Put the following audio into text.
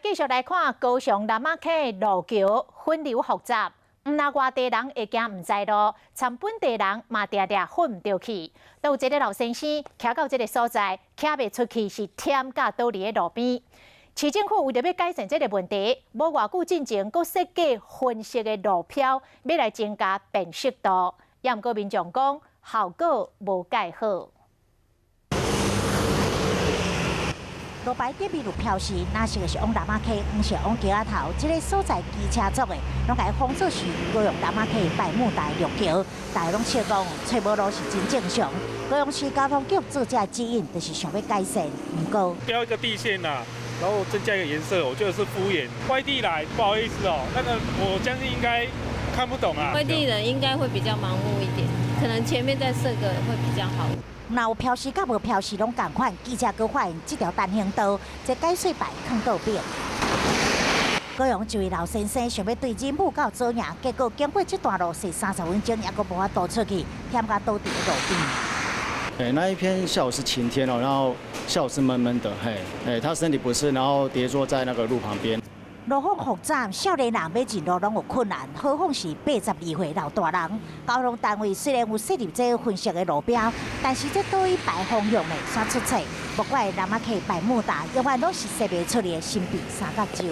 繼續來看高雄南仔溪路橋分流複雜，毋但外地人會驚毋知路，參本地人嘛定定混毋著去。都有一个老先生徛到這个所在，徛袂出去，是忝甲倒佇咧路邊。市政府為著欲改善這个問題，無偌久進前，閣設計分色的路標，欲來增加辨識度。也毋過民眾講，效果無蓋好。路牌頂面有標示，藍色的是往南仔溪，黃色往橋仔頭。這个所在機車族的，攏共伊封做是高雄南仔溪百慕達陸橋，大家攏笑講揣無路是真正常。高雄市交通局做這指引，就是想欲改善，毋過標一個地線啦，然後增加一個顏色，我覺得是敷衍。外地來，不好意思哦，那個我相信應該看不懂啊。外地人應該會比較盲目一點，可能前面再設個會比較好。若有標示佮無標示攏仝款，記者閣發現這條單行道，這解說牌囥倒邊。高雄一位老先生想欲對仁武到左營，結果經過這段路踅30分鐘，猶閣無法度出去，忝甲倒佇路邊。哎，那一天下午是晴天哦，然後下午是悶悶的，嘿，哎，他身體不適，然後跌坐在那個路旁邊。路況複雜，少年人欲認路攏有困難，何況是82歲老大人。交通單位雖然有設立這個分色的路標，但是這倒位排方向呢，煞出錯。無怪南仔溪百慕達永遠攏是踅袂出的神秘三角洲。